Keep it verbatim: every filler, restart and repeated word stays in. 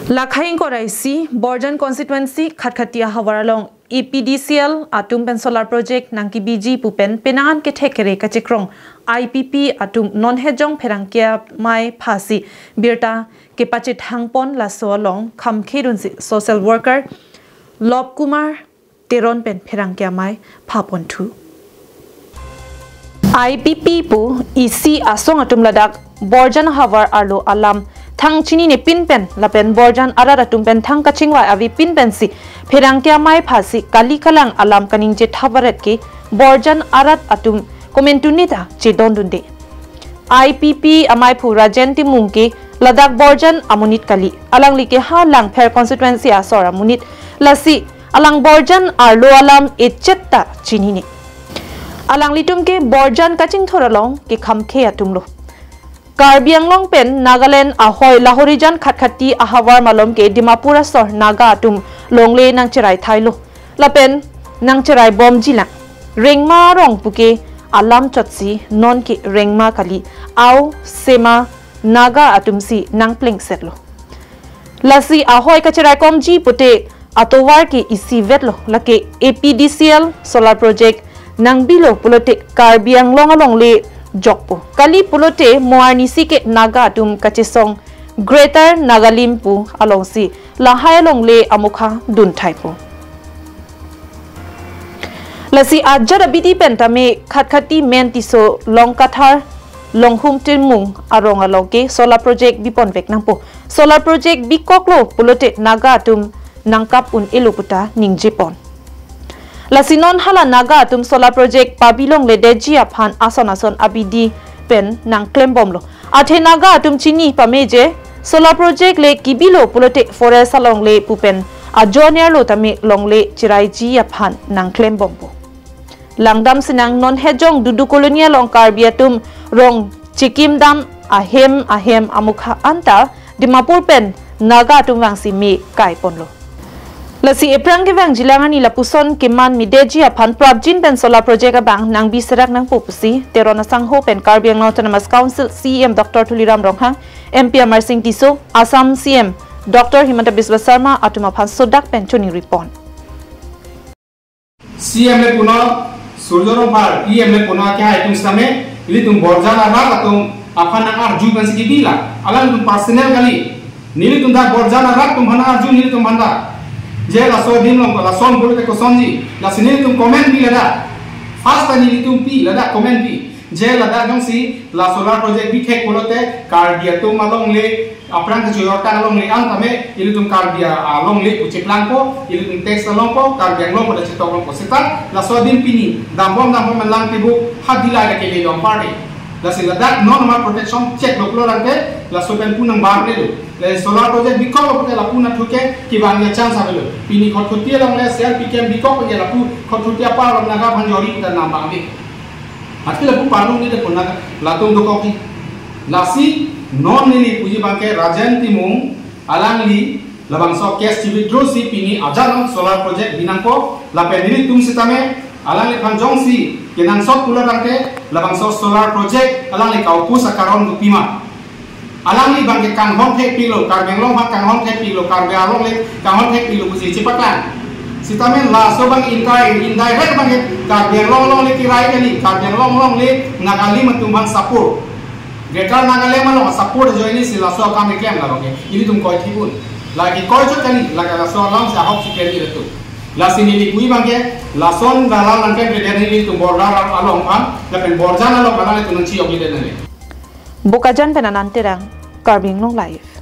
Lakhai ingkoi ra isi, Borjan constituency Khatkhati ahavar along A P D C L atum pen solar project nangkebiji pu pen penang an kethek kere kachekrong I P P atum non hejong pherangke amei phasi birta kepachethang pon, laso along khamkhe dunsi social worker Lobkumar Teron pen pherangke amei pha ponthu. I P P pu isi asong atum ladak Borjan ahavar arlo alam thang chinine pin pen lapen Borjan arat atum pen thang kachingvai ave pin pensi pherangke amei phasi kali kalang alam kaningje thap varet ke Borjan arat atum komantu neta chedondunde. I P P amei phu Rajen Timung ke ladak Borjan amonit kali. Alangli ke ha Langpher constituency asor amonit. Lasi alang Borjan arlo alam echet ta chinine. Alanglitum ke Borjan kachingthur along kekhamkhe atum lo. Karbi Anglong pen Nagaland ahoi Lahorijan Khatkhati ahavar malom ke Dimapur asor Naga atum longle nangcherai thailo. Lapen nangcherai bomjilang. Rengma arong puke alam chotsi non ke rengma kali, Ao, Sema, Naga atumsi nangplengsetlo. Lasi ahoi kacheraikomji pute atovar ke isivetlo, lake A P D C L solar project nangbilo pulote Karbi Anglong alongle jokpo. Kali pulote mo arnisi ke Naga atum kachesong Greater Nagalim pu alongsi lahai alongle amokha dunthaipo. Lasi ajat abidi pen tame Khatkhati Men Tisso Longkathar Longhum Timung arong along ke solar project biponvek nangpo. Solar project bikoklo pulote Naga atum nangkap un-elo puta ningjepon. Lasi non hala Naga atum solar project pabi longledetji aphan ason ason abidi pen nangklembomlo. Athe Naga atum chini pame je solar project le kebilo pulote forest alongle pu pen ajo nerlo tame longle cheraiji aphan nangklembompo. Langdam sinang non hejong Dudu Colony along Karbi atum rong chikimdam ahem ahem amokha anta Dimapur pen Naga atum vangsi me kaiponlo. Lasi ephrang kevangjilang arni lapuson keman medetji aphan prapjin pen solar project abang nangbi serak nangpo pusi Teron asangho pen Karbi Anglong Autonomous Council C E M Doctor Tuliram Ronghang, M P Amarsing Tisso, Assam C M Doctor Himanta Biswa Sarma atum aphan sodak pen choningri pon. C M le puno, Surjya Rongphar, E M le puno, akehai atum sitame, ilitum Borjan arat atum aphan nang-arju pensi kebila, alangtum personal kali. Nelitum dak Borjan arat atum aphan nang-arju, nelitum aphan dak. Je laso adim along, lason pulote kosonji, lasi nelitum comment pi ladak. First ta nelitum pi ladak comment pi. Je ladak jongsi la solar project bithek pulote Karbi atum alongle, aphrang kechoyor ta alongle an tame, ilitum Karbi alongle pu cheplangpo, ilitum tax alongpo, Karbi Anglong pu ta chetok longpo. Seta laso adim pini dambom dambom lang tebuk ha dila ke le dom party. Lasi ladak non amat protection check loklo rangke, laso pen pu nangbar lelo. Le solar project bikoklo pulote lapu nathu ke kevang ya chance avelo. Pini Khatkhati alongle C R P camp bikok ke lapu Khatkhati apar along Naga aphan jori pu ta nambang de. Athe lapu parlong ni de puna latum dokok ni. Lasi non neli puji abangke Rajen Timung alangli labangso case chi-withdraw si pini ajat non solar project binangpo, lapen nelitum sitame alangliphan jongsi kenangsot pulo tangte labangso solar project alangli ka-oppose akaron kopima. Alangli abangke kanghon thekpiklo, Karbi Anglong abang kanghon thekpiklo, Karbi alongle kanghon thekpiklo pusi chepaklang. Sitame laso abang indirect, indirect abangke Karbi Anglong alongle kirai kali, Karbi Anglong alongle Nagalim atum abang support. Greater Nagalim along support ajoine si laso akam keklem la abangke. Ilitum koi thibun. Lake koi chot kali, lake laso alam si ahok si kali ilitum. Lasi neli puji abangke, lason dalal nangke beden ilitum Borjan along abang, lapen Borjan along alanglitum nangchiyok beden nangke. Bokajan pen Anand Terang, Karbi Anglong Live.